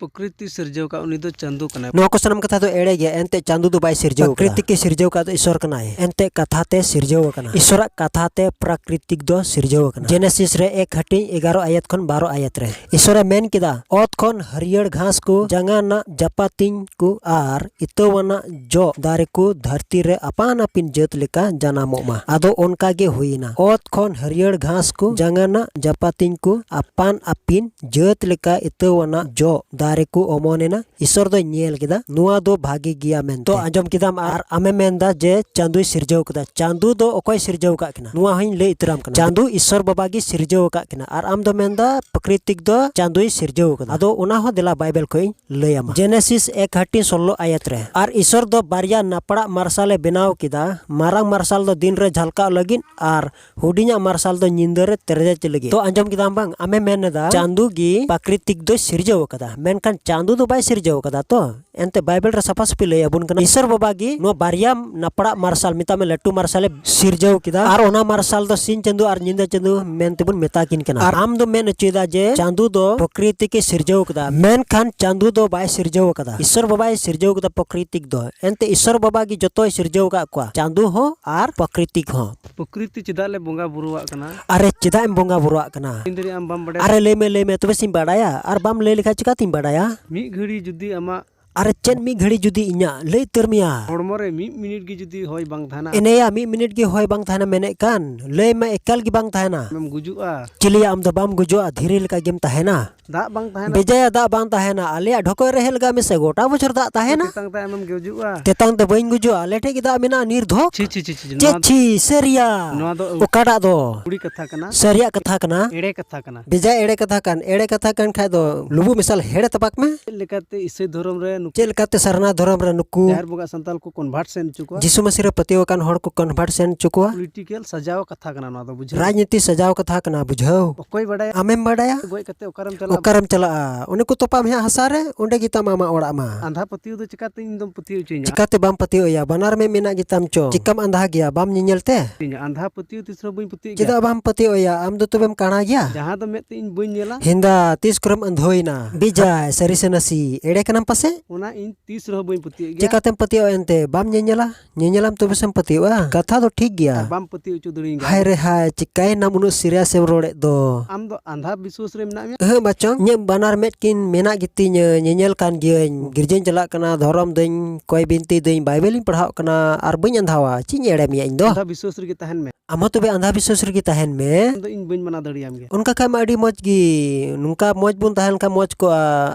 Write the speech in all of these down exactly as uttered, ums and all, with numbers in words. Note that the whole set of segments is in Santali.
ᱯᱨᱚᱠᱨᱤᱛᱤ ᱥᱤᱨᱡᱟᱹᱣ ᱠᱟᱜ ᱩᱱᱤ ᱫᱚ ᱪᱟᱸᱫᱚ ᱠᱟᱱᱟᱭ᱾ ᱱᱚᱣᱟ ᱠᱚ ᱥᱟᱱᱟᱢ ᱠᱟᱛᱷᱟ ᱫᱚ ᱮᱲᱮ ᱜᱮᱭᱟ, ᱮᱱᱛᱮ ᱪᱟᱸᱫᱚ ᱫᱚ ᱵᱟᱭ ᱥᱤᱨᱡᱟᱹᱣ ᱠᱟᱫᱟ᱾ ᱯᱨᱟᱠᱨᱤᱛᱤᱠ ᱮ ᱥᱤᱨᱡᱟᱹᱣ ᱠᱟᱫ ᱫᱚ ᱤᱥᱚᱨ ᱠᱟᱱᱟᱭ, ᱮᱱᱛᱮ ᱠᱟᱛᱷᱟ ᱛᱮ ᱥᱤᱨᱡᱟᱹᱣ ᱟᱠᱟᱱᱟ᱾ ᱤᱥᱚᱨᱟᱜ ᱠᱟᱛᱷᱟ ᱛᱮ ᱯᱨᱟᱠᱨᱤᱛᱤᱠ ᱫᱚ ᱥᱤᱨᱡᱟᱹᱣ ᱟᱠᱟᱱᱟ᱾ ᱡᱮᱱᱮᱥᱤᱥ ᱨᱮ ᱮᱠ ᱦᱟᱹᱴᱤᱧ ᱮᱜᱟᱨᱚ ᱟᱭᱟᱛ ᱠᱷᱚᱱ ᱵᱟᱨᱚ ᱟᱭᱟᱛ ᱨᱮ ᱤᱥᱚᱨᱮ ᱢᱮᱱ ᱠᱮᱫᱟ, "ᱚᱛ ᱠᱷᱚᱱ ᱦᱟᱹᱨᱭᱟᱹᱲ ᱜᱷᱟᱥ ᱠᱚ, ᱡᱟᱸᱜᱟᱱᱟᱜ ᱡᱟᱯᱟᱛᱤᱧ ᱠᱚ ᱟᱨ ᱤᱛᱟᱹᱣᱟᱱᱟᱜ ᱡᱚ ᱫᱟᱨᱮ ᱠᱚ ᱫᱷᱟᱹᱨᱛᱤ ᱨᱮ ᱟᱯᱟᱱ ᱟᱹᱯᱤᱱ ᱡᱟᱹᱛ ᱞᱮᱠᱟ ᱡᱟᱱᱟᱢᱚᱜ ᱢᱟ᱾" ᱟᱫᱚ ᱚᱱᱠᱟ ᱜᱮ ᱦᱩᱭᱮᱱᱟ᱾ ᱚᱛ ᱠᱷᱚᱱ ᱦᱟᱹᱨᱭᱟᱹᱲ ᱜᱷᱟᱥ ᱠᱚ, ᱡᱟᱸᱜᱟᱱᱟᱜ ᱡᱟᱯᱟᱛᱤᱧ ᱠᱚ ᱟᱯᱟᱱ ᱟᱹᱯᱤᱱ ᱡᱟᱹᱛ ᱞᱮᱠᱟ ᱤᱛᱟᱹᱣᱟᱱᱟᱜ ᱡᱚ ᱫᱟᱨᱮ ᱠᱚ ᱚᱢᱚᱱᱮᱱᱟ᱾ ᱤᱥᱚᱨ ᱫᱚᱭ ᱧᱮᱞ ᱠᱮᱫᱟ, ᱱᱚᱣᱟ ᱫᱚ ᱵᱷᱟᱜᱮ ᱜᱮᱭᱟ ᱢᱮᱱᱛᱮ᱾ ᱛᱚ ᱟᱸᱡᱚᱢ ᱠᱮᱫᱟᱢ, ᱟᱨ ᱟᱢᱮ ᱢᱮᱱᱫᱟ ᱡᱮ ᱪᱟᱸᱫᱚᱭ ᱥᱤᱨᱡᱟᱹᱣ ᱠᱮᱫᱟ᱾ ᱪᱟᱸᱫᱚ ᱫᱚ ᱚᱠᱚᱭ ᱥᱤᱨᱡᱟᱹᱣ ᱠᱟᱜ ᱠᱤᱱᱟ? ᱱᱚᱣᱟ ᱦᱚᱸᱧ ᱞᱟᱹᱭ ᱩᱛᱟᱹᱨᱟᱢ ᱠᱟᱱᱟ᱾ ᱪᱟᱸᱫᱚ ᱤᱥᱚᱨ ᱵᱟᱵᱟ ᱜᱮ ᱥᱤᱨᱡᱟᱹᱣ ᱟᱠᱟᱫ ᱠᱤᱱᱟ, ᱟᱨ ᱟᱢ ᱫᱚ ᱢᱮᱱᱫᱟ ᱯᱨᱟᱠᱨᱤᱛᱤᱠ ᱫᱚ ᱪᱟᱸᱫᱚᱭ ᱥᱤᱨᱡᱟᱹᱣ ᱠᱟᱫᱟ᱾ ᱟᱫᱚ ᱚᱱᱟ ᱦᱚᱸ ᱫᱮᱞᱟ ᱵᱟᱭᱵᱮᱞ ᱠᱷᱚᱡ ᱤᱧ ᱞᱟᱹᱭ ᱟᱢᱟ᱾ ᱡᱮᱱᱮᱥᱤᱥ ᱮᱠ ᱦᱟᱹᱴᱤᱧ ᱥᱳᱞᱞᱳ ᱟᱭᱟᱛ ᱨᱮ, "ᱟᱨ ᱤᱥᱚᱨ ᱫᱚ ᱵᱟᱨᱭᱟ ᱱᱟᱯᱲᱟᱜ ᱢᱟᱨᱥᱟᱞᱮ ᱵᱮᱱᱟᱣ ᱠᱮᱫᱟ, ᱢᱟᱨᱟᱝ ᱢᱟᱨᱥᱟᱞ ᱫᱚ ᱫᱤᱱ ᱨᱮ ᱡᱷᱟᱞᱠᱟᱜ ᱞᱟᱹᱜᱤᱫ ᱟᱨ ᱦᱩᱰᱤᱧᱟᱜ ᱢᱟᱨᱥᱟᱞ ᱫᱚ ᱧᱤᱫᱟᱹ ᱨᱮ ᱛᱮᱨᱮᱡ ᱞᱟᱹᱜᱤᱫ᱾" ᱛᱚ ᱟᱸᱡᱚᱢ ᱠᱮᱫᱟᱢ ᱵᱟᱝ? ᱟᱢᱮ ᱢᱮᱱ ᱮᱫᱟ ᱪᱟᱸᱫᱚ ᱜᱮ ᱯᱨᱟᱠᱨᱤᱛᱤᱠ ᱫᱚᱭ ᱥᱤᱨᱡᱟᱹᱣ ᱟᱠᱟᱫᱟ, ᱢᱮᱱᱠᱷᱟᱱ ᱪᱟᱸᱫᱚ ᱫᱚ ᱵᱟᱭ ᱥᱤᱨᱡᱟᱹᱣ ᱟᱠᱟᱫᱟ᱾ ᱛᱚ ᱮᱱᱛᱮ ᱵᱟᱭᱵᱮᱞ ᱨᱮ ᱥᱟᱯᱷᱟ ᱥᱟᱹᱯᱷᱤ ᱞᱟᱹᱭ ᱟᱵᱚᱱ ᱠᱟᱱᱟ, ᱤᱥᱚᱨ ᱵᱟᱵᱟ ᱜᱮ ᱱᱚᱣᱟ ᱵᱟᱨᱭᱟ ᱱᱟᱯᱲᱟᱜ ᱢᱟᱨᱥᱟᱞ, ᱢᱮᱛᱟᱜ ᱢᱮ ᱞᱟᱹᱴᱩ ᱢᱟᱨᱥᱟᱞᱮ ᱥᱤᱨᱡᱟᱹᱣ ᱠᱮᱫᱟ, ᱟᱨ ᱚᱱᱟ ᱢᱟᱨᱥᱟᱞ ᱫᱚ ᱥᱤᱧ ᱪᱟᱸᱫᱚ ᱟᱨ ᱧᱤᱫᱟᱹ ᱪᱟᱸᱫᱚ ᱢᱮᱱ ᱛᱮᱵᱚᱱ ᱢᱮᱛᱟ ᱠᱤᱱ ᱠᱟᱱᱟ᱾ ᱟᱨ ᱟᱢ ᱫᱚ ᱢᱮᱱ ᱦᱚᱪᱚᱭᱮᱫᱟ ᱡᱮ ᱪᱟᱸᱫᱚ ᱫᱚ ᱯᱨᱚᱠᱨᱤᱛᱤᱠ ᱮ ᱥᱤᱨᱡᱟᱹᱣ ᱠᱮᱫᱟ, ᱢᱮᱱᱠᱷᱟᱱ ᱪᱟᱸᱫᱚ ᱫᱚ ᱵᱟᱭ ᱥᱤᱨᱡᱟᱹᱣ ᱟᱠᱟᱫᱟ, ᱤᱥᱚᱨ ᱵᱟᱵᱟᱭ ᱥᱤᱨᱡᱟᱹᱣ ᱠᱮᱫᱟ ᱯᱨᱚᱠᱨᱤᱛᱤᱠ ᱫᱚ᱾ ᱮᱱᱛᱮ ᱤᱥᱚᱨ ᱵᱟᱵᱟ ᱜᱮ ᱡᱚᱛᱚᱭ ᱥᱤᱨᱡᱟᱹᱣ ᱟᱠᱟᱫ ᱠᱚᱣᱟ, ᱪᱟᱸᱫᱚ ᱦᱚᱸ ᱟᱨ ᱯᱨᱚᱠᱨᱤᱛᱤᱠ ᱦᱚᱸ᱾ ᱯᱨᱚᱠᱨᱤᱛᱤ ᱪᱮᱫᱟᱜ ᱞᱮ ᱵᱚᱸᱜᱟ ᱵᱩᱨᱩᱣᱟᱜ ᱠᱟᱱᱟ? ᱟᱨᱮ, ᱪᱮᱫᱟᱜ ᱮᱢ ᱵᱚᱸᱜᱟ ᱵᱩᱨᱩᱣᱟᱜ ᱠᱟᱱᱟ? ᱛᱤᱱ ᱫᱷᱟᱹᱨᱤᱡ ᱟᱢ ᱵᱟᱢ ᱵᱟᱰᱟᱭᱟ? ᱟᱨᱮ, ᱞᱟᱹᱭ ᱢᱮ, ᱞᱟᱹᱭ ᱢᱮ, ᱛᱚᱵᱮ ᱥᱮᱧ ᱵᱟᱰᱟᱭᱟ, ᱟᱨ ᱵᱟᱢ ᱞᱟᱹᱭ ᱞᱮᱠᱷᱟᱡ ᱪᱤᱠᱟᱛᱤᱧ ᱵᱟᱰᱟᱭᱟ? ᱢᱤᱫ ᱜᱷᱟᱹᱲᱤ ᱡᱩᱫᱤ ᱟᱢᱟᱜ ᱟᱨᱮ, ᱪᱮᱫ ᱢᱤᱫ ᱜᱷᱟᱹᱲᱤ ᱡᱩᱫᱤ ᱤᱧᱟᱜ ᱞᱟᱹᱭ ᱩᱛᱟᱹᱨ ᱢᱮᱭᱟ? ᱦᱚᱲᱢᱚ ᱨᱮ ᱢᱤᱫ ᱢᱤᱱᱤᱴ ᱜᱮ ᱡᱩᱫᱤ ᱦᱚᱭ ᱵᱟᱝ ᱛᱟᱦᱮᱱᱟ᱾ ᱮᱱᱮᱭᱟ, ᱢᱤᱫ ᱢᱤᱱᱤᱴ ᱜᱮ ᱦᱚᱭ ᱵᱟᱝ ᱛᱟᱦᱮᱱᱟ ᱢᱮᱱᱮᱫ ᱠᱟᱱ, ᱞᱟᱹᱭ ᱢᱮ, ᱮᱠᱟᱞ ᱜᱮ ᱵᱟᱝ ᱛᱟᱦᱮᱱᱟ᱾ ᱟᱢᱮᱢ ᱜᱩᱡᱩᱜᱼᱟ᱾ ᱪᱤᱞᱤᱭᱟ, ᱟᱢ ᱫᱚ ᱵᱟᱢ ᱜᱩᱡᱩᱜᱼᱟ, ᱫᱷᱤᱨᱤ ᱞᱮᱠᱟ ᱜᱮᱢ ᱛᱟᱦᱮᱱᱟ᱾ ᱫᱟᱜ ᱵᱟᱝ ᱛᱟᱦᱮᱱᱟ᱾ ᱵᱮᱡᱟᱭᱟ, ᱫᱟᱜ ᱵᱟᱝ ᱛᱟᱦᱮᱱᱟ᱾ ᱟᱞᱮᱭᱟᱜ ᱰᱷᱚᱠᱚᱡ ᱨᱮ ᱦᱮᱡ ᱞᱮᱜᱟᱜ ᱢᱮᱥᱮ, ᱜᱚᱴᱟ ᱵᱚᱪᱷᱚᱨ ᱫᱟᱜ ᱛᱟᱦᱮᱱᱟ᱾ ᱛᱮᱛᱟᱝ ᱛᱮ ᱟᱢᱮᱢ ᱜᱩᱡᱩᱜᱼᱟ᱾ ᱛᱮᱛᱟᱝ ᱛᱮ ᱵᱟᱹᱧ ᱜᱩᱡᱩᱜᱼᱟ, ᱟᱞᱮ ᱴᱷᱮᱡ ᱜᱮ ᱫᱟᱜ ᱢᱮᱱᱟᱜᱼᱟ, ᱱᱤᱨᱫᱷᱚᱠ᱾ ᱪᱷᱤ, ᱪᱷᱤ, ᱪᱷᱤ, ᱪᱷᱤ, ᱪᱷᱤ, ᱱᱚᱣᱟ ᱫᱚ ᱪᱷᱤ, ᱥᱟᱹᱨᱤᱭᱟ᱾ ᱱᱚᱣᱟ ᱫᱚ ᱚᱠᱟᱴᱟᱜ ᱫᱚ? ᱠᱩᱲᱤ ᱠᱟᱛᱷᱟ ᱠᱟᱱᱟ᱾ ᱥᱟᱹᱨᱤᱭᱟᱜ ᱠᱟᱛᱷᱟ ᱠᱟᱱᱟ᱾ ᱮᱲᱮ ᱠᱟᱛᱷᱟ ᱠᱟᱱᱟ᱾ ᱵᱮᱡᱟᱭ ᱮᱲᱮ ᱠᱟᱛᱷᱟ ᱠᱟᱱ, ᱮᱲᱮ ᱠᱟᱛᱷᱟ ᱠᱟᱱ ᱠᱷᱟᱡ ᱫᱚ ᱞᱩᱵᱩᱜ ᱢᱮᱥᱟᱞ ᱦᱮᱲᱮ ᱛᱟᱯᱟᱠ ᱢᱮ᱾ ᱪᱮᱫ ᱞᱮᱠᱟᱛᱮ ᱤᱥᱟᱹᱭ ᱫᱷᱚᱨᱚᱢ ᱨᱮ ᱪᱮᱫ ᱞᱮᱠᱟᱛᱮ ᱥᱟᱨᱱᱟ ᱫᱷᱚᱨᱚᱢ ᱨᱮ ᱱᱩᱠᱩ ᱡᱟᱦᱮᱨ ᱵᱚᱸᱜᱟ ᱥᱟᱱᱛᱟᱞ ᱠᱚ ᱠᱚᱱᱵᱷᱟᱨᱴ ᱥᱮᱱ ᱦᱚᱪᱚ ᱠᱚᱣᱟ᱾ ᱡᱤᱥᱩ ᱢᱟᱹᱥᱤ ᱨᱮ ᱯᱟᱹᱛᱭᱟᱹᱣ ᱟᱠᱟᱱ ᱦᱚᱲ ᱠᱚ ᱠᱚᱱᱵᱷᱟᱨᱴ ᱥᱮᱱ ᱦᱚᱪᱚ ᱠᱚᱣᱟ᱾ ᱯᱚᱞᱤᱴᱤᱠᱟᱞ ᱥᱟᱡᱟᱣ ᱠᱟᱛᱷᱟ ᱠᱟᱱᱟ ᱱᱚᱣᱟ ᱫᱚ, ᱵᱩᱡᱷᱟᱹᱣ? ᱨᱟᱡᱽᱱᱤᱛᱤ ᱥᱟᱡᱟᱣ ᱠᱟᱛᱷᱟ ᱠᱟᱱᱟ, ᱵᱩᱡᱷᱟᱹᱣ? ᱚᱠᱚᱭ ᱵᱟᱰᱟᱭᱟ? ᱟᱢᱮᱢ ᱵᱟᱰᱟᱭᱟ? ᱜᱚᱡ ᱠᱟᱛᱮ ᱚᱠᱟᱨᱮᱢ ᱪᱟᱞᱟᱜᱼᱟ? ᱚᱠᱟᱨᱮᱢ ᱪᱟᱞᱟᱜᱼᱟ? ᱚᱱᱮ ᱠᱚ ᱛᱚᱯᱟᱢ ᱦᱮᱸ ᱦᱟᱥᱟ ᱨᱮ, ᱚᱸᱰᱮ ᱜᱮ ᱛᱟᱢ ᱟᱢᱟᱜ ᱚᱲᱟᱜ ᱢᱟ᱾ ᱟᱸᱫᱷᱟ ᱯᱟᱹᱛᱭᱟᱹᱣ ᱫᱚ ᱪᱤᱠᱟᱛᱮ ᱤᱧ ᱫᱚᱢ ᱯᱟᱹᱛᱭᱟᱹᱣ ᱦᱚᱪᱚᱧᱟ? ᱪᱤᱠᱟᱛᱮ ᱵᱟᱢ ᱯᱟᱹᱛᱭᱟᱹᱣ ᱮᱭᱟ? ᱵᱟᱱᱟᱨ ᱢᱮᱫ ᱢᱮᱱᱟᱜ ᱜᱮᱛᱟᱢ ᱪᱚ᱾ ᱪᱤᱠᱟᱢ ᱟᱸᱫᱷᱟ ᱜᱮᱭᱟ? ᱵᱟᱱᱟᱨ ᱢᱮᱫ ᱢᱮᱱᱟᱜ ᱜᱮᱛᱟᱢ ᱪᱚ᱾ ᱪᱤᱠᱟᱢ ᱟᱸᱫᱷᱟ ᱜᱮᱭᱟ? ᱵᱟᱢ ᱧᱮᱧᱮᱞ ᱛᱮ? ᱤᱧ ᱟᱸᱫᱷᱟ ᱯᱟᱹᱛᱭᱟᱹᱣ ᱛᱤᱥ ᱨᱮᱦᱚᱸ ᱵᱟᱹᱧ ᱯᱟᱹᱛᱭᱟᱹᱜ ᱜᱮᱭᱟ᱾ ᱪᱮᱫᱟᱜ ᱵᱟᱢ ᱯᱟᱹᱛᱭᱟᱹᱣ ᱮᱭᱟ? ᱟᱢ ᱫᱚ ᱛᱚᱵᱮᱢ ᱠᱟᱬᱟ ᱜᱮᱭᱟ? ᱡᱟᱦᱟᱸ ᱫᱚ ᱢᱮᱫ ᱛᱮ ᱤᱧ ᱵᱟᱹᱧ ᱧᱮᱞᱟ᱾ ᱦᱮᱸᱫᱟ, ᱛᱤᱥ ᱠᱚᱨᱮᱢ ᱟᱸᱫᱷᱳᱭᱮᱱᱟ? ᱵᱮᱡᱟᱭ, ᱥᱟᱹᱨᱤ ᱥᱮ ᱱᱟᱥᱤ? ᱮᱲᱮ ᱠᱟᱱᱟᱢ ᱯᱟᱥᱮ? ᱚᱱᱟ ᱤᱧ ᱛᱤᱥ ᱨᱮᱦᱚᱸ ᱵᱟᱹᱧ ᱯᱟᱹᱛᱭᱟᱹᱜ ᱜᱮᱭᱟ᱾ ᱪᱮᱠᱟᱛᱮᱢ ᱯᱟᱹᱛᱭᱟᱹᱜᱼᱟ ᱮᱱᱛᱮ? ᱵᱟᱢ ᱧᱮᱧᱮᱞᱟ? ᱧᱮᱧᱮᱞᱟᱢ ᱛᱚᱵᱮ ᱥᱮᱢ ᱯᱟᱹᱛᱭᱟᱹᱜᱼᱟ᱾ ᱠᱟᱛᱷᱟ ᱫᱚ ᱴᱷᱤᱠ ᱜᱮᱭᱟ᱾ ᱟᱨ ᱵᱟᱢ ᱯᱟᱹᱛᱭᱟᱹᱣ ᱦᱚᱪᱚ ᱫᱟᱲᱮᱭᱟᱹᱧ ᱠᱟᱱᱟ᱾ ᱦᱟᱭ ᱨᱮ ᱦᱟᱭ, ᱪᱤᱠᱟᱭᱮᱱᱟᱢ ᱩᱱᱟᱹᱜ ᱥᱤᱨᱤᱭᱟᱥ ᱮᱢ ᱨᱚᱲᱮᱫ ᱫᱚ? ᱟᱢ ᱫᱚ ᱟᱸᱫᱷᱟ ᱵᱤᱥᱣᱟᱥ ᱨᱮ ᱢᱮᱱᱟᱜ ᱢᱮᱭᱟ? ᱮᱦᱮᱸ ᱵᱟᱪᱚᱝ, ᱤᱧᱟᱹᱜ ᱵᱟᱱᱟᱨ ᱢᱮᱫ ᱠᱤᱱ ᱢᱮᱱᱟᱜ ᱜᱮᱛᱤᱧᱟ, ᱧᱮᱧᱮᱞ ᱠᱟᱱ ᱜᱤᱭᱟᱹᱧ, ᱜᱤᱨᱡᱟᱹᱧ ᱪᱟᱞᱟᱜ ᱠᱟᱱᱟ, ᱫᱷᱚᱨᱚᱢ ᱫᱟᱹᱧ, ᱠᱚᱭ ᱵᱤᱱᱛᱤ ᱫᱟᱹᱧ, ᱵᱟᱭᱵᱮᱞ ᱤᱧ ᱯᱟᱲᱦᱟᱣᱜ ᱠᱟᱱᱟ, ᱟᱨ ᱵᱟᱹᱧ ᱟᱸᱫᱷᱟᱣᱟ᱾ ᱪᱮᱫ ᱤᱧ ᱮᱲᱮ ᱢᱮᱭᱟ ᱤᱧ ᱫᱚ? ᱟᱸᱫᱷᱟ ᱵᱤᱥᱣᱟᱥ ᱨᱮᱜᱮ ᱛᱟᱦᱮᱱ ᱢᱮ᱾ ᱟᱢ ᱦᱚᱸ ᱛᱚᱵᱮ ᱟᱸᱫᱷᱟ ᱵᱤᱥᱣᱟᱥ ᱨᱮᱜᱮ ᱛᱟᱦᱮᱱ ᱢᱮ᱾ ᱟᱢ ᱫᱚ ᱤᱧ ᱵᱟᱹᱧ ᱢᱟᱱᱟ ᱫᱟᱲᱮᱭᱟᱢ ᱜᱮᱭᱟ᱾ ᱚᱱᱠᱟ ᱠᱷᱟᱡ ᱢᱟ ᱟᱹᱰᱤ ᱢᱚᱡᱽ ᱜᱮ, ᱱᱚᱝᱠᱟ ᱢᱚᱡᱽ ᱵᱚᱱ ᱛᱟᱦᱮᱸ ᱞᱮᱱ ᱠᱷᱟᱡ ᱢᱚᱡᱽ ᱠᱚᱜᱼᱟ᱾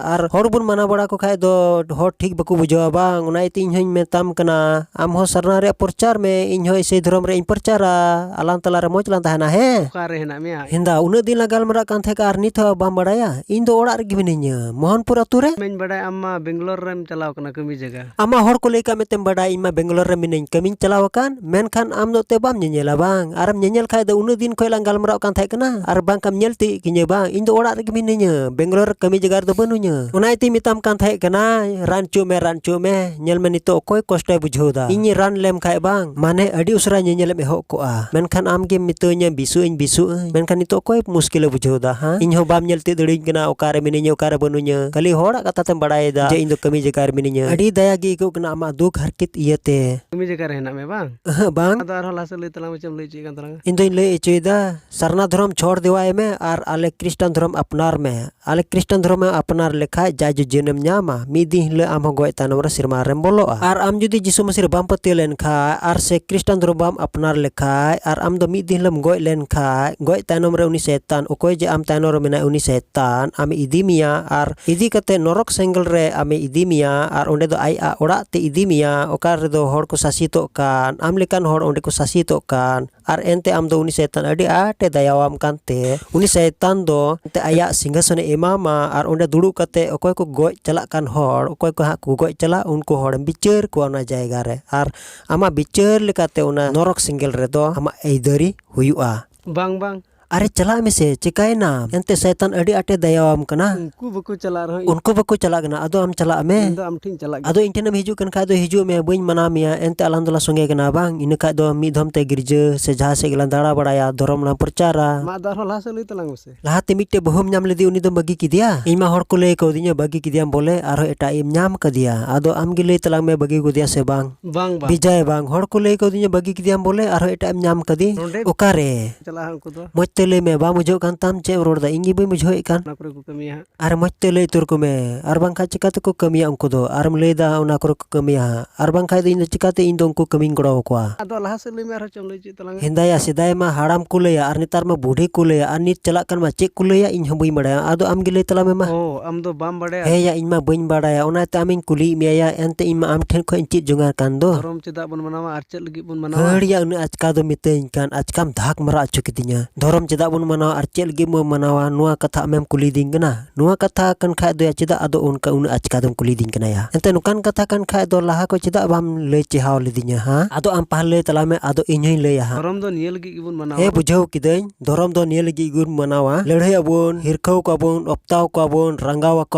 ᱟᱨ ᱦᱚᱲ ᱵᱚᱱ ᱢᱟᱱᱟ ᱵᱟᱲᱟ ᱠᱚ ᱠᱷᱟᱡ ᱫᱚ ᱦᱚᱲ ᱴᱷᱤᱠ ᱵᱟᱠᱚ ᱵᱩᱡᱷᱟᱹᱣᱟ ᱵᱟᱝ? ᱚᱱᱟ ᱤᱭᱟᱹᱛᱮ ᱤᱧ ᱦᱚᱸᱧ ᱢᱮᱛᱟᱢ ᱠᱟᱱᱟ, ᱟᱢ ᱦᱚᱸ ᱥᱟᱨᱱᱟ ᱨᱮᱭᱟᱜ ᱯᱨᱚᱪᱟᱨ ᱢᱮ, ᱤᱧ ᱦᱚᱸ ᱤᱥᱟᱹᱭ ᱫᱷᱚᱨᱚᱢ ᱨᱮᱭᱟᱜ ᱤᱧ ᱯᱨᱚᱪᱟᱨᱟ, ᱟᱞᱟᱝ ᱛᱟᱞᱟ ᱨᱮ ᱢᱚᱡᱽ ᱞᱟᱝ ᱛᱟᱦᱮᱱᱟ, ᱦᱮᱸ? ᱚᱠᱟᱨᱮ ᱦᱮᱱᱟᱜ ᱢᱮᱭᱟ? ᱦᱮᱸᱫᱟ, ᱩᱱᱟᱹᱜ ᱫᱤᱱ ᱞᱟᱝ ᱜᱟᱞᱢᱟᱨᱟᱜ ᱠᱟᱱ ᱛᱟᱦᱮᱸ ᱠᱟᱱᱟ ᱟᱨ ᱱᱤᱛ ᱦᱚᱸ ᱵᱟᱢ ᱵᱟᱲᱟᱭᱟ? ᱤᱧ ᱫᱚ ᱚᱲᱟᱜ ᱨᱮᱜᱮ ᱢᱤᱱᱟᱹᱧᱟ, ᱢᱳᱦᱚᱱᱯᱩᱨ ᱟᱹᱛᱩ ᱨᱮ᱾ ᱢᱟᱧ ᱵᱟᱰᱟᱭ ᱟᱢ ᱢᱟ ᱵᱮᱝᱜᱟᱞᱳᱨ ᱨᱮᱢ ᱪᱟᱞᱟᱣ ᱠᱟᱱᱟ ᱠᱟᱹᱢᱤ ᱡᱟᱭᱜᱟ᱾ ᱟᱢᱟᱜ ᱦᱚᱲ ᱠᱚ ᱞᱟᱹᱭ ᱠᱟᱜ ᱢᱮ ᱛᱮᱢ ᱵᱟᱰᱟᱭ ᱤᱧ ᱢᱟ ᱵᱮᱝᱜᱟᱞᱳᱨ ᱨᱮ ᱢᱤᱱᱟᱹᱧ, ᱠᱟᱹᱢᱤᱧ ᱪᱟᱞᱟᱣ ᱟᱠᱟᱱ, ᱢᱮᱱᱠᱷᱟᱱ ᱟᱢ ᱫᱚ ᱛᱮ ᱵᱟᱢ ᱧᱮᱧᱮᱞᱟ ᱵᱟᱝ? ᱟᱨᱮᱢ ᱧᱮᱧᱮᱞ ᱠᱷᱟᱡ ᱫᱚ ᱩᱱᱟᱹᱜ ᱫᱤᱱ ᱠᱷᱚᱡ ᱞᱟᱝ ᱜᱟᱞᱢᱟᱨᱟᱜ ᱠᱟᱱ ᱛᱟᱦᱮᱸ ᱠᱟᱱᱟ ᱟᱨ ᱵᱟᱝ ᱠᱟᱢ ᱧᱮᱞ ᱛᱤᱭᱳᱜ ᱠᱤᱧᱟᱹ ᱵᱟᱝ? ᱤᱧ ᱫᱚ ᱚᱲᱟᱜ ᱨᱮᱜᱮ ᱢᱤᱱᱟᱹᱧᱟ, ᱵᱮᱝᱜᱟᱞᱳᱨ ᱨᱮ ᱠᱟᱹᱢᱤ ᱡᱟᱭᱜᱟ ᱨᱮᱫᱚ ᱵᱟᱹᱱᱩᱧᱟ᱾ ᱚᱱᱟ ᱤᱭᱟᱹᱛᱮᱧ ᱢᱮᱛᱟᱢ ᱠᱟᱱ ᱛᱟᱦᱮᱸ ᱠᱟᱱᱟ, ᱨᱟᱱ ᱦᱚᱪᱚᱜ ᱢᱮ, ᱨᱟᱱ ᱦᱚᱪᱚᱜ ᱢᱮ, ᱧᱮᱞ ᱢᱮ ᱱᱤᱛᱚᱜ ᱚᱠᱚᱭ ᱠᱚᱥᱴᱚᱭ ᱵᱩᱡᱷᱟᱹᱣ ᱮᱫᱟ᱾ ᱤᱧ ᱨᱟᱱ ᱞᱮᱢ ᱠᱷᱟᱡ ᱵᱟᱝ, ᱢᱟᱱᱮ ᱟᱹᱰᱤ ᱩᱥᱟᱹᱨᱟ ᱧᱮᱧᱮᱞᱮᱢ ᱮᱦᱚᱵ ᱠᱚᱜᱼᱟ᱾ ᱢᱮᱱᱠᱷᱟᱱ ᱟᱢ ᱜᱮᱢ ᱢᱤᱛᱟᱹᱧᱟ ᱵᱤᱥᱩᱜ ᱟᱹᱧ, ᱵᱤᱥᱩᱜ ᱟᱹᱧ, ᱢᱮᱱᱠᱷᱟᱱ ᱱᱤᱛᱚᱜ ᱚᱠᱚᱭ ᱢᱩᱥᱠᱤᱞᱮ ᱵᱩᱡᱷᱟᱹᱣ ᱮᱫᱟ? ᱦᱮᱸ, ᱤᱧ ᱦᱚᱸ ᱵᱟᱢ ᱧᱮᱞ ᱛᱤᱭᱳᱜ ᱫᱟᱲᱮᱭᱟᱹᱧ ᱠᱟᱱᱟ, ᱚᱠᱟᱨᱮ ᱢᱤᱱᱟᱹᱧᱟ, ᱚᱠᱟᱨᱮ ᱵᱟᱹᱱᱩᱧᱟ, ᱠᱷᱟᱹᱞᱤ ᱦᱚᱲᱟᱜ ᱠᱟᱛᱷᱟ ᱛᱮᱢ ᱵᱟᱲᱟᱭᱮᱫᱟ ᱡᱮ ᱤᱧ ᱫᱚ ᱠᱟᱹᱢᱤ ᱡᱟᱭᱜᱟ ᱨᱮ ᱢᱤᱱᱟᱹᱧᱟ᱾ ᱟᱹᱰᱤ ᱫᱟᱭᱟ ᱜᱮ ᱟᱹᱭᱠᱟᱹᱜ ᱠᱟᱱᱟ ᱟᱢᱟᱜ ᱫᱩᱠ ᱦᱟᱨᱠᱮᱛ ᱤᱭᱟᱹᱛᱮ᱾ ᱠᱟᱹᱢᱤ ᱡᱟᱭᱜᱟ ᱨᱮ ᱦᱮᱱᱟᱜ ᱢᱮᱭᱟ ᱵᱟᱝ? ᱮᱦᱮᱸ, ᱵᱟᱝ᱾ ᱟᱫᱚ ᱟᱨᱦᱚᱸ ᱞᱟᱦᱟ ᱥᱮᱫ ᱞᱟᱹᱭ ᱛᱟᱞᱟᱝ ᱢᱮ, ᱪᱮᱫ ᱮᱢ ᱞᱟᱹᱭ ᱦᱚᱪᱚᱭᱮᱫ ᱠᱟᱱ ᱛᱟᱞᱟᱝᱟ? ᱤᱧ ᱫᱚᱧ ᱞᱟᱹᱭ ᱦᱚᱪᱚᱭᱮᱫᱟ, ᱥᱟᱨᱱᱟ ᱫᱷᱚᱨᱚᱢ ᱪᱷᱚᱲ ᱫᱮᱣᱟᱭ ᱢᱮ ᱟᱨ ᱟᱞᱮ ᱠᱷᱨᱤᱥᱴᱟᱱ ᱫᱷᱚᱨᱚᱢ ᱟᱯᱱᱟᱨ ᱢᱮ᱾ ᱟᱞᱮ ᱠᱷᱨᱤᱥᱴᱟᱱ ᱫᱷᱚᱨᱚᱢ ᱮᱢ ᱟᱯᱱᱟᱨ ᱞᱮᱠᱷᱟᱡ ᱡᱟᱭ ᱡᱩᱡᱟᱹᱱ ᱮᱢ ᱧᱟᱢᱟ᱾ ᱢᱤᱫ ᱫᱤᱱ ᱦᱤᱞᱳᱜ ᱟᱢ ᱦᱚᱸ ᱜᱚᱡ ᱛᱟᱭᱱᱚᱢ ᱨᱮ ᱥᱮᱨᱢᱟ ᱨᱮᱢ ᱵᱚᱞᱚᱜᱼᱟ᱾ ᱟᱨ ᱟᱢ ᱡᱩᱫᱤ ᱡᱤᱥᱩ ᱢᱟᱹᱥᱤ ᱨᱮ ᱵᱟᱢ ᱯᱟᱹᱛᱭᱟᱹᱣ ᱞᱮᱱᱠᱷᱟᱡ ᱟᱨ ᱥᱮ ᱠᱷᱨᱤᱥᱴᱟᱱ ᱫᱷᱚᱨᱚᱢ ᱵᱟᱢ ᱟᱯᱱᱟᱨ ᱞᱮᱠᱷᱟᱡ ᱟᱨ ᱟᱢ ᱫᱚ ᱢᱤᱫ ᱫᱤᱱ ᱦᱤᱞᱳᱜ ᱮᱢ ᱜᱚᱡ ᱞᱮᱱᱠᱷᱟᱡ, ᱜᱚᱡ ᱛᱟᱭᱱᱚᱢ ᱨᱮ ᱩᱱᱤ ᱥᱮᱭᱛᱟᱱ, ᱚᱠᱚᱭ ᱡᱮ ᱟᱢ ᱛᱟᱭᱱᱚᱢ ᱨᱮ ᱢᱮᱱᱟᱭ, ᱩᱱᱤ ᱥᱮᱭᱛᱟᱱ ᱟᱢᱮ ᱤᱫᱤ ᱢᱮᱭᱟ ᱟᱨ ᱤᱫᱤ ᱠᱟᱛᱮ ᱱᱚᱨᱚᱠ ᱥᱮᱸᱜᱮᱞ ᱨᱮ ᱟᱢᱮ ᱤᱫᱤ ᱢᱮᱭᱟ ᱟᱨ ᱚᱸᱰᱮ ᱫᱚ ᱟᱡ ᱟᱜ ᱚᱲᱟᱜ ᱛᱮ ᱤᱫᱤ ᱢᱮᱭᱟ, ᱚᱠᱟ ᱨᱮᱫᱚ ᱦᱚᱲ ᱠᱚ ᱥᱟᱥᱤᱛᱚᱜ ᱠᱟᱱ, ᱟᱢ ᱞᱮᱠᱟᱱ ᱦᱚᱲ ᱚᱸᱰᱮ ᱠᱚ ᱥᱟᱥᱤᱛᱚᱜ ᱠᱟᱱ᱾ ᱟᱨ ᱮᱱᱛᱮ ᱟᱢ ᱫᱚ ᱩᱱᱤ ᱥᱚᱭᱛᱟᱱ ᱟᱹᱰᱤ ᱟᱸᱴᱮ ᱫᱟᱭᱟᱣᱟᱢ ᱠᱟᱱᱛᱮ, ᱩᱱᱤ ᱥᱚᱭᱛᱟᱱ ᱫᱚ ᱮᱱᱛᱮ ᱟᱭᱟᱜ ᱥᱤᱝᱦᱟᱥᱚᱱᱮ ᱮᱢᱟᱢᱟ ᱟᱨ ᱚᱸᱰᱮ ᱫᱩᱲᱩᱵ ᱠᱟᱛᱮ ᱚᱠᱚᱭ ᱠᱚ ᱜᱚᱡ ᱪᱟᱞᱟᱜ ᱠᱟᱱ ᱦᱚᱲ, ᱚᱠᱚᱭ ᱠᱚ ᱦᱟᱸᱜ ᱠᱚ ᱜᱚᱡ ᱪᱟᱞᱟᱜ, ᱩᱱᱠᱩ ᱦᱚᱲᱮᱢ ᱵᱤᱪᱟᱹᱨ ᱠᱚᱣᱟ ᱚᱱᱟ ᱡᱟᱭᱜᱟ ᱨᱮ᱾ ᱟᱨ ᱟᱢᱟᱜ ᱵᱤᱪᱟᱹᱨ ᱞᱮᱠᱟᱛᱮ ᱚᱱᱟ ᱱᱚᱨᱚᱠ ᱥᱮᱸᱜᱮᱞ ᱨᱮᱫᱚ ᱟᱢᱟᱜ ᱟᱹᱭᱫᱟᱹᱨᱤ ᱦᱩᱭᱩᱜᱼᱟ᱾ ᱵᱟᱝ, ᱵᱟᱝ᱾ ᱟᱨᱮ ᱪᱟᱞᱟᱜ ᱢᱮᱥᱮ, ᱪᱤᱠᱟᱭᱮᱱᱟᱢ? ᱮᱱᱛᱮ ᱥᱚᱭᱛᱟᱱ ᱟᱹᱰᱤ ᱟᱸᱴᱮ ᱫᱟᱭᱟᱣᱟᱢ ᱠᱟᱱᱟ᱾ ᱩᱱᱠᱩ ᱵᱟᱠᱚ ᱪᱟᱞᱟᱜ ᱨᱮᱦᱚᱸ ᱤᱧ ᱩᱱᱠᱩ ᱵᱟᱠᱚ ᱪᱟᱞᱟᱜ ᱠᱟᱱᱟ, ᱟᱫᱚ ᱟᱢ ᱪᱟᱞᱟᱜ ᱢᱮ᱾ ᱤᱧ ᱫᱚ ᱟᱢ ᱴᱷᱮᱱ ᱤᱧ ᱪᱟᱞᱟᱜ ᱜᱮᱭᱟ᱾ ᱟᱫᱚ ᱤᱧ ᱴᱷᱮᱱᱮᱢ ᱦᱤᱡᱩᱜ ᱠᱟᱱ ᱠᱷᱟᱡ ᱫᱚ ᱦᱤᱡᱩᱜ ᱢᱮ, ᱵᱟᱹᱧ ᱢᱟᱱᱟ ᱢᱮᱭᱟ᱾ ᱮᱱᱛᱮ ᱟᱞᱟᱝ ᱫᱚᱞᱟᱝ ᱥᱚᱸᱜᱮ ᱠᱟᱱᱟ ᱵᱟᱝ? ᱤᱱᱟᱹ ᱠᱷᱟᱡ ᱫᱚ ᱢᱤᱫ ᱫᱷᱚᱢ ᱛᱮ ᱜᱤᱨᱡᱟᱹ ᱥᱮ ᱡᱟᱦᱟᱸ ᱥᱮᱫ ᱜᱮᱞᱟᱝ ᱫᱟᱬᱟ ᱵᱟᱲᱟᱭᱟ, ᱫᱷᱚᱨᱚᱢ ᱞᱟᱝ ᱯᱨᱚᱪᱟᱨᱟ᱾ ᱢᱟ ᱟᱫᱚ ᱟᱨᱦᱚᱸ ᱞᱟᱦᱟ ᱥᱮᱫ ᱞᱟᱹᱭ ᱛᱟᱞᱟᱝ ᱢᱮᱥᱮ᱾ ᱞᱟᱦᱟᱛᱮ ᱢᱤᱫᱴᱮᱡ ᱵᱟᱹᱦᱩᱢ ᱧᱟᱢ ᱞᱮᱫᱮ, ᱩᱱᱤ ᱫᱚᱢ ᱵᱟᱹᱜᱤ ᱠᱮᱫᱮᱭᱟ? ᱤᱧ ᱢᱟ ᱦᱚᱲ ᱠᱚ ᱞᱟᱹᱭ ᱠᱟᱣᱫᱤᱧᱟ ᱵᱟᱹᱜᱤ ᱠᱮᱫᱮᱭᱟᱢ ᱵᱚᱞᱮ, ᱟᱨᱦᱚᱸ ᱮᱴᱟᱜ ᱮᱢ ᱧᱟᱢ ᱠᱟᱫᱮᱭᱟ᱾ ᱟᱫᱚ ᱟᱢ ᱜᱮ ᱞᱟᱹᱭ ᱛᱟᱞᱟᱝ ᱢᱮ, ᱵᱟᱹᱜᱤ ᱠᱮᱫᱮᱭᱟ ᱥᱮ ᱵᱟᱝ? ᱵᱟᱝ, ᱵᱟᱝ᱾ ᱵᱤᱡᱚᱭ, ᱵᱟᱝ, ᱦᱚᱲ ᱠᱚ ᱞᱟᱹᱭ ᱠᱟᱣᱫᱤᱧᱟ ᱵᱟᱹᱜᱤ ᱠᱮᱫᱮᱭᱟᱢ ᱵᱚᱞᱮ, ᱟᱨᱦᱚᱸ ᱮᱴᱟᱜ ᱮᱢ ᱧᱟᱢ ᱠᱟᱫᱮ᱾ ᱱᱚᱰᱮ ᱚᱠᱟᱨᱮ? ᱪᱟᱞᱟᱜᱼᱟ ᱩᱱᱠᱩ ᱫᱚ᱾ ᱢᱚᱡᱽ ᱛᱮ ᱞᱟᱹᱭ ᱢᱮ, ᱵᱟᱢ ᱵᱩᱡᱷᱟᱹᱣ ᱠᱟᱱ ᱛᱟᱢ? ᱪᱮᱫ ᱮᱢ ᱨᱚᱲ ᱮᱫᱟ? ᱤᱧ ᱜᱮ ᱵᱟᱹᱧ ᱵᱩᱡᱷᱟᱹᱣᱮᱫ ᱠᱟᱱ᱾ ᱚᱱᱟ ᱠᱚᱨᱮ ᱠᱚ ᱠᱟᱹᱢᱤᱭᱟ ᱦᱟᱸᱜ᱾ ᱟᱨ ᱢᱚᱡᱽ ᱛᱮ ᱞᱟᱹᱭ ᱩᱛᱟᱹᱨ ᱠᱚ ᱢᱮ, ᱟᱨ ᱵᱟᱝᱠᱷᱟᱡ ᱪᱤᱠᱟ ᱛᱮᱠᱚ ᱠᱟᱹᱢᱤᱭᱟ ᱩᱱᱠᱩ ᱫᱚ? ᱟᱨᱮᱢ ᱞᱟᱹᱭ ᱮᱫᱟ ᱚᱱᱟ ᱠᱚᱨᱮ ᱠᱚ ᱠᱟᱹᱢᱤᱭᱟ ᱦᱟᱸᱜ, ᱟᱨ ᱵᱟᱝᱠᱷᱟᱡ ᱫᱚ ᱤᱧ ᱫᱚ ᱪᱤᱠᱟᱛᱮ ᱤᱧ ᱫᱚ ᱩᱱᱠᱩ ᱠᱟᱹᱢᱤᱧ ᱜᱚᱲᱚ ᱟᱠᱚᱣᱟ? ᱟᱫᱚ ᱞᱟᱦᱟ ᱥᱮᱫ ᱞᱟᱹᱭ ᱢᱮ, ᱟᱨᱦᱚᱸ ᱪᱮᱫ ᱮᱢ ᱞᱟᱹᱭ ᱦᱚᱪᱚᱭᱮᱫ ᱛᱟᱞᱟᱝᱟ? ᱦᱮᱸᱫᱟᱭᱟ, ᱥᱮᱫᱟᱭ ᱢᱟ ᱦᱟᱲᱟᱢ ᱠᱚ ᱞᱟᱹᱭᱟ, ᱟᱨ ᱱᱮᱛᱟᱨ ᱢᱟ ᱵᱩᱰᱷᱤ ᱠᱚ ᱞᱟᱹᱭᱟ, ᱟᱨ ᱱᱤᱛ ᱪᱟᱞᱟᱜ ᱠᱟᱱ ᱢᱟ ᱪᱮᱫ ᱠᱚ ᱞᱟᱹᱭᱟ, ᱤᱧ ᱦᱚᱸ ᱵᱟᱹᱧ ᱵᱟᱲᱟᱭᱟ᱾ ᱟᱫᱚ ᱟᱢ ᱜᱮ ᱞᱟᱹᱭ ᱛᱟᱞᱟᱝ ᱢᱮ ᱢᱟ᱾ ᱚ, ᱟᱢ ᱫᱚ ᱵᱟᱢ ᱵᱟᱲᱟᱭᱟ? ᱦᱮᱸᱭᱟ, ᱤᱧ ᱢᱟ ᱵᱟᱹᱧ ᱵᱟᱲᱟᱭᱟ, ᱚᱱᱟᱛᱮ ᱟᱢᱤᱧ ᱠᱩᱞᱤᱭᱮᱫ ᱢᱮᱭᱟ ᱭᱟ, ᱮᱱᱛᱮ ᱤᱧ ᱢᱟ ᱟᱢ ᱴᱷᱮᱱ ᱠᱷᱚᱱ ᱤᱧ ᱪᱮᱫ ᱡᱚᱝᱟ ᱠᱟᱱ ᱫᱚ᱾ ᱫᱷᱚᱨᱚᱢ ᱪᱮᱫᱟᱜ ᱵᱚᱱ ᱢᱟᱱᱟᱣᱟ ᱟᱨ ᱪᱮᱫ ᱞᱟᱹᱜᱤᱫ ᱵᱚᱱ ᱢᱟᱱᱟᱣᱟ? ᱦᱟᱹᱲᱭᱟ, ᱩᱱᱟᱹᱜ ᱟᱪᱠᱟ ᱫᱚ ᱢᱤᱛᱟᱹᱧ ᱠᱟᱱ, ᱟᱪᱠᱟᱢ ᱫᱷᱟᱠ ᱢᱟᱨᱟ ᱦᱚᱪᱚ ᱠᱤᱫᱤᱧᱟ᱾ ᱫᱷᱚᱨᱚᱢ ᱪᱮᱫᱟᱜ ᱵᱚᱱ ᱢᱟᱱᱟᱣᱟ ᱟᱨ ᱪᱮᱫ ᱞᱟᱹᱜᱤᱫ ᱵᱚᱱ ᱢᱟᱱᱟᱣᱟ, ᱱᱚᱣᱟ ᱠᱟᱛᱷᱟ ᱟᱢᱮᱢ ᱠᱩᱞᱤᱭᱮᱫᱤᱧ ᱠᱟᱱᱟ? ᱱᱚᱣᱟ ᱠᱟᱛᱷᱟ ᱠᱟᱱ ᱠᱷᱟᱡ ᱫᱚ ᱭᱟ, ᱪᱮᱫᱟᱜ ᱟᱫᱚ ᱚᱱᱠᱟ ᱩᱱᱟᱹᱜ ᱟᱪᱠᱟ ᱫᱚᱢ ᱠᱩᱞᱤᱭᱮᱫᱤᱧ ᱠᱟᱱᱟ ᱭᱟ? ᱮᱱᱛᱮ ᱱᱚᱝᱠᱟᱱ ᱠᱟᱛᱷᱟ ᱠᱟᱱ ᱠᱷᱟᱡ ᱫᱚ ᱞᱟᱦᱟ ᱠᱷᱚᱡ ᱪᱮᱫᱟᱜ ᱵᱟᱢ ᱞᱟᱹᱭ ᱪᱮᱦᱟᱣ ᱞᱤᱫᱤᱧᱟ, ᱦᱟ? ᱟᱫᱚ ᱟᱢ ᱯᱟᱦᱞᱮ ᱞᱟᱹᱭ ᱛᱟᱞᱟᱝ ᱢᱮ, ᱟᱫᱚ ᱤᱧ ᱦᱚᱧ ᱞᱟᱹᱭᱟ ᱦᱟᱸᱜ᱾ ᱫᱷᱚᱨᱚᱢ ᱫᱚ ᱱᱤᱭᱟᱹ ᱞᱟᱹᱜᱤᱫ ᱜᱮᱵᱚᱱ ᱢᱟᱱᱟᱣᱟ᱾ ᱦᱮᱸ, ᱵᱩᱡᱷᱟᱹᱣ ᱠᱤᱫᱟᱹᱧ᱾ ᱫᱷᱚᱨᱚᱢ ᱫᱚ ᱱᱤᱭᱟᱹ ᱞᱟᱹᱜᱤᱫ ᱜᱮᱵᱚᱱ ᱢᱟᱱᱟᱣᱟ, ᱞᱟᱹᱲᱦᱟᱹᱭ ᱟᱵᱚᱱ, ᱦᱤᱨᱠᱷᱟᱹᱣ ᱠᱚᱣᱟ ᱵᱚᱱ, ᱚᱯᱛᱟᱣ ᱠᱚᱣᱟ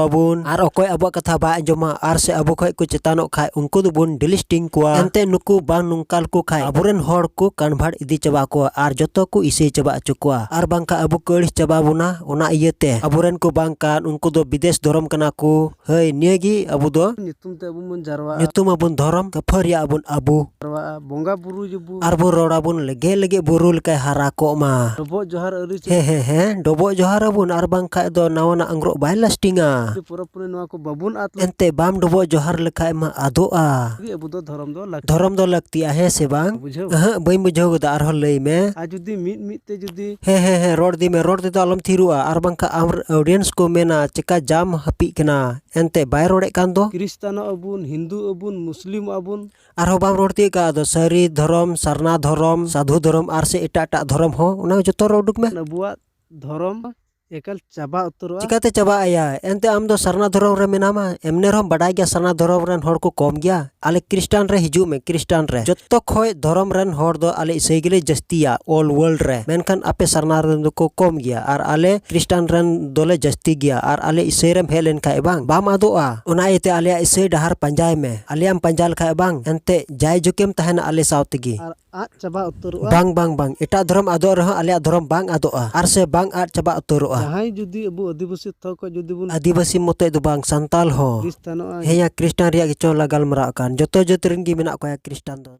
ᱵᱚᱱ, ᱟᱨ ᱚᱠᱚᱭ ᱟᱵᱚᱣᱟᱜ ᱠᱟᱛᱷᱟ ᱵᱟᱭ ᱟᱸᱡᱚᱢᱟ ᱟᱨ ᱥᱮ ᱟᱵᱚ ᱠᱷᱚᱡ ᱠᱚ ᱪᱮᱛᱟᱱᱚᱜ ᱠᱷᱟᱡ, ᱩᱱᱠᱩ ᱫᱚᱵᱚᱱ ᱰᱤᱞᱤᱥᱴᱤᱝ ᱠᱚᱣᱟ᱾ ᱮᱱᱛᱮ ᱱᱩᱠᱩ ᱵᱟᱝ ᱱᱚᱝᱠᱟ ᱞᱮᱠᱚ ᱠᱷᱟᱡ, ᱟᱵᱚᱨᱮᱱ ᱦᱚᱲ ᱠᱚ ᱠᱚᱱᱵᱷᱟᱨᱴ ᱤᱫᱤ ᱪᱟᱵᱟ ᱠᱚᱣᱟ ᱟᱨ ᱡᱚᱛᱚ ᱠᱚ ᱤᱥᱟᱹᱭ ᱪᱟᱵᱟ ᱦᱚᱪᱚ ᱠᱚᱣᱟ᱾ ᱟᱨ ᱵᱟᱝᱠᱷᱟᱡ ᱟᱵᱚ ᱠᱚ ᱟᱹᱲᱤᱥ ᱪᱟᱵᱟ ᱵᱚᱱᱟ᱾ ᱚᱱᱟ ᱤᱭᱟᱹᱛᱮ ᱟᱵᱚᱨᱮᱱ ᱠᱚ ᱵᱟᱝ ᱠᱟᱱ, ᱩᱱᱠᱩ ᱫᱚ ᱵᱤᱫᱮᱥ ᱫᱷᱚᱨᱚᱢ ᱠᱟᱱᱟ ᱠᱚ᱾ ᱦᱟᱹᱭ, ᱱᱤᱭᱟᱹ ᱜᱮ ᱟᱵᱚ ᱫᱚ ᱧᱩᱛᱩᱢ ᱛᱮ ᱟᱵᱚ ᱵᱚᱱ ᱡᱟᱨᱣᱟᱜᱼᱟ᱾ ᱧᱩᱛᱩᱢ ᱟᱵᱚᱱ ᱫᱷᱚᱨᱚᱢ, ᱠᱟᱹᱯᱷᱟᱹᱨᱤᱭᱟ ᱟᱵᱚᱱ ᱟᱵᱚ᱾ ᱡᱟᱨᱣᱟᱜᱼᱟ, ᱵᱚᱸᱜᱟ ᱵᱩᱨᱩ ᱡᱩᱵᱩ᱾ ᱟᱨ ᱵᱚᱱ ᱨᱚᱲ ᱟᱵᱚᱱ ᱞᱮᱜᱮ ᱞᱮᱜᱮ ᱵᱩᱨᱩ ᱞᱮᱠᱟᱭ ᱦᱟᱨᱟ ᱠᱚᱜ ᱢᱟ᱾ ᱰᱚᱵᱚᱜ ᱡᱚᱦᱟᱨ ᱟᱹᱨᱤᱪᱟᱹᱞᱤ᱾ ᱦᱮᱸ, ᱦᱮᱸ, ᱦᱮᱸ, ᱰᱚᱵᱚᱜ ᱡᱚᱦᱟᱨ ᱟᱵᱚᱱ, ᱟᱨ ᱵᱟᱝᱠᱷᱟᱡ ᱫᱚ ᱱᱟᱣᱟᱱᱟᱜ ᱟᱝᱜᱽᱨᱚᱵ ᱵᱟᱭ ᱞᱟᱥᱴᱤᱝᱟ᱾ ᱯᱚᱨᱚᱵᱽ ᱯᱩᱱᱟᱹᱭ ᱱᱚᱣᱟ ᱠᱚ ᱵᱟᱵᱚᱱ ᱟᱫ ᱞᱮ- ᱮᱱᱛᱮ ᱵᱟᱢ ᱰᱚᱵᱚᱜ ᱡᱚᱦᱟᱨ ᱞᱮᱠᱷᱟᱡ ᱢᱟ ᱟᱫᱚᱜᱼᱟ᱾ ᱟᱵᱚ ᱫᱚ ᱫᱷᱚᱨᱚᱢ ᱫᱚ ᱞᱟᱹᱠᱛᱤ᱾ ᱫᱷᱚᱨᱚᱢ ᱫᱚ ᱞᱟᱹᱠᱛᱤᱜᱼᱟ, ᱦᱮᱸ ᱥᱮ ᱵᱟᱝ? ᱵᱩᱡᱷᱟᱹᱣ? ᱟᱦᱟᱸᱜ, ᱵᱟᱹᱧ ᱵᱩᱡᱷᱟᱹᱣ ᱠᱮᱫᱟ, ᱟᱨᱦᱚᱸ ᱞᱟᱹᱭ ᱢᱮ᱾ ᱟᱨ ᱡᱩᱫᱤ ᱢᱤᱫ ᱢᱤᱫ ᱛᱮ ᱡᱩᱫᱤ ᱦᱮᱸ ᱦᱮᱸ ᱦᱮᱸ, ᱨᱚᱲ ᱤᱫᱤ ᱢᱮ, ᱨᱚᱲ ᱛᱮᱫᱚ ᱟᱞᱚᱢ ᱛᱷᱤᱨᱚᱜᱼᱟ, ᱟᱨ ᱵᱟᱝᱠᱷᱟᱱ ᱟᱢ audience ᱠᱚ ᱢᱮᱱᱟ ᱪᱮᱠᱟ ᱡᱟᱢ ᱦᱟᱹᱯᱤᱜ ᱠᱟᱱᱟ, ᱮᱱᱛᱮ ᱵᱟᱭ ᱨᱚᱲᱮᱫ ᱠᱟᱱ ᱫᱚ᱾ ᱠᱷᱨᱤᱥᱴᱟᱱᱚᱜ ᱟᱵᱚᱱ, ᱦᱤᱱᱫᱩ ᱟᱵᱚᱱ, ᱢᱩᱥᱞᱤᱢᱚᱜ ᱟᱵᱚᱱ᱾ ᱟᱨᱦᱚᱸ ᱵᱟᱢ ᱨᱚᱲ ᱛᱤᱭᱳᱜ ᱠᱟᱜᱼᱟ, ᱟᱫᱚ ᱥᱟᱹᱨᱤ ᱫᱷᱚᱨᱚᱢ, ᱥᱟᱨᱱᱟ ᱫᱷᱚᱨᱚᱢ, ᱥᱟᱫᱷᱩ ᱫᱷᱚᱨᱚᱢ ᱟᱨ ᱥᱮ ᱮᱴᱟᱜ ᱮᱴᱟᱜ ᱫᱷᱚᱨᱚᱢ ᱦᱚᱸ, ᱚᱱᱟ ᱡᱚᱛᱚ ᱨᱚᱲ ᱩᱰᱩᱠ ᱢᱮ᱾ ᱟᱵᱚᱣᱟᱜ ᱫᱷᱚᱨᱚᱢ ᱮᱠᱟᱞ ᱪᱟᱵᱟ ᱩᱛᱟᱹᱨᱚᱜᱼᱟ᱾ ᱪᱤᱠᱟᱛᱮ ᱪᱟᱵᱟᱜ ᱟᱭᱟ? ᱮᱱᱛᱮ ᱟᱢ ᱫᱚ ᱥᱟᱨᱱᱟ ᱫᱷᱚᱨᱚᱢ ᱨᱮ ᱢᱮᱱᱟᱢᱟ, ᱮᱢᱱᱮ ᱨᱮᱦᱚᱸ ᱵᱟᱰᱟᱭ ᱜᱮᱭᱟ ᱥᱟᱨᱱᱟ ᱫᱷᱚᱨᱚᱢ ᱨᱮᱱ ᱦᱚᱲ ᱠᱚ ᱠᱚᱢ ᱜᱮᱭᱟ᱾ ᱟᱞᱮ ᱠᱷᱨᱤᱥᱴᱟᱱ ᱨᱮ ᱦᱤᱡᱩᱜ ᱢᱮ, ᱠᱷᱨᱤᱥᱴᱟᱱ ᱨᱮ ᱡᱚᱛᱚ ᱠᱷᱚᱡ ᱫᱷᱚᱨᱚᱢ ᱨᱮᱱ ᱦᱚᱲ ᱫᱚ ᱟᱞᱮ ᱤᱥᱟᱹᱭ ᱜᱮᱞᱮ ᱡᱟᱹᱥᱛᱤᱭᱟ all world ᱨᱮ, ᱢᱮᱱᱠᱷᱟᱱ ᱟᱯᱮ ᱥᱟᱨᱱᱟ ᱨᱮᱱ ᱫᱚᱠᱚ ᱠᱚᱢ ᱜᱮᱭᱟ ᱟᱨ ᱟᱞᱮ ᱠᱷᱨᱤᱥᱴᱟᱱ ᱨᱮᱱ ᱫᱚᱞᱮ ᱡᱟᱹᱥᱛᱤ ᱜᱮᱭᱟ᱾ ᱟᱨ ᱟᱞᱮ ᱤᱥᱟᱹᱭ ᱨᱮᱢ ᱦᱮᱡ ᱞᱮᱱ ᱠᱷᱟᱡ ᱵᱟᱝ, ᱵᱟᱢ ᱟᱫᱚᱜᱼᱟ᱾ ᱚᱱᱟ ᱤᱭᱟᱹᱛᱮ ᱟᱞᱮᱭᱟᱜ ᱤᱥᱟᱹᱭ ᱰᱟᱦᱟᱨ ᱯᱟᱸᱡᱟᱭ ᱢᱮ, ᱟᱞᱮᱭᱟᱜ ᱮᱢ ᱯᱟᱸᱡᱟ ᱞᱮᱠᱷᱟᱡ ᱵᱟᱝ, ᱮᱱᱛᱮ ᱡᱟᱭ ᱡᱩᱜᱮᱢ ᱛᱟᱦᱮᱱᱟ ᱟᱞᱮ ᱥᱟᱶ ᱛᱮᱜᱮ᱾ ᱟᱨ ᱟᱫ ᱪᱟᱵᱟ ᱩᱛᱟᱹᱨᱚᱜᱼᱟ᱾ ᱵᱟᱝ ᱵᱟᱝ ᱵᱟᱝ, ᱮᱴᱟᱜ ᱫᱷᱚᱨᱚᱢ ᱟᱫᱚᱜ ᱨᱮᱦᱚᱸ ᱟᱞᱮᱭᱟᱜ ᱫᱷᱚᱨᱚᱢ ᱵᱟᱝ ᱟᱫᱚᱜᱼᱟ ᱟᱨ ᱥᱮ ᱵᱟᱝ ᱟᱫ ᱪᱟᱵᱟ ᱩᱛᱟᱹᱨᱚᱜᱼᱟ᱾ ᱡᱟᱦᱟᱸᱭ ᱡᱩᱫᱤ ᱟᱵᱚ ᱟᱹᱫᱤᱵᱟᱹᱥᱤ ᱛᱷᱚᱠ ᱠᱷᱚᱡ ᱡᱩᱫᱤ ᱵᱚᱱ ᱟᱹᱫᱤᱵᱟᱹᱥᱤ ᱢᱚᱛᱚᱡ ᱫᱚ ᱵᱟᱝ, ᱥᱟᱱᱛᱟᱞ ᱦᱚᱸ᱾ ᱠᱷᱨᱤᱥᱴᱟᱱᱚᱜᱼᱟ᱾ ᱦᱮᱸᱭᱟ, ᱠᱷᱨᱤᱥᱴᱟᱱ ᱨᱮᱭᱟᱜ ᱜᱮᱪᱚ ᱞᱟᱝ ᱜᱟᱞᱢᱟᱨᱟᱜ ᱠᱟᱱ, ᱡᱚᱛᱚ ᱡᱟᱹᱛ ᱨᱮᱱ ᱜᱮ ᱢᱮᱱᱟᱜ ᱠᱚᱣᱟ ᱠᱷᱨᱤᱥᱴᱟᱱ ᱫᱚ᱾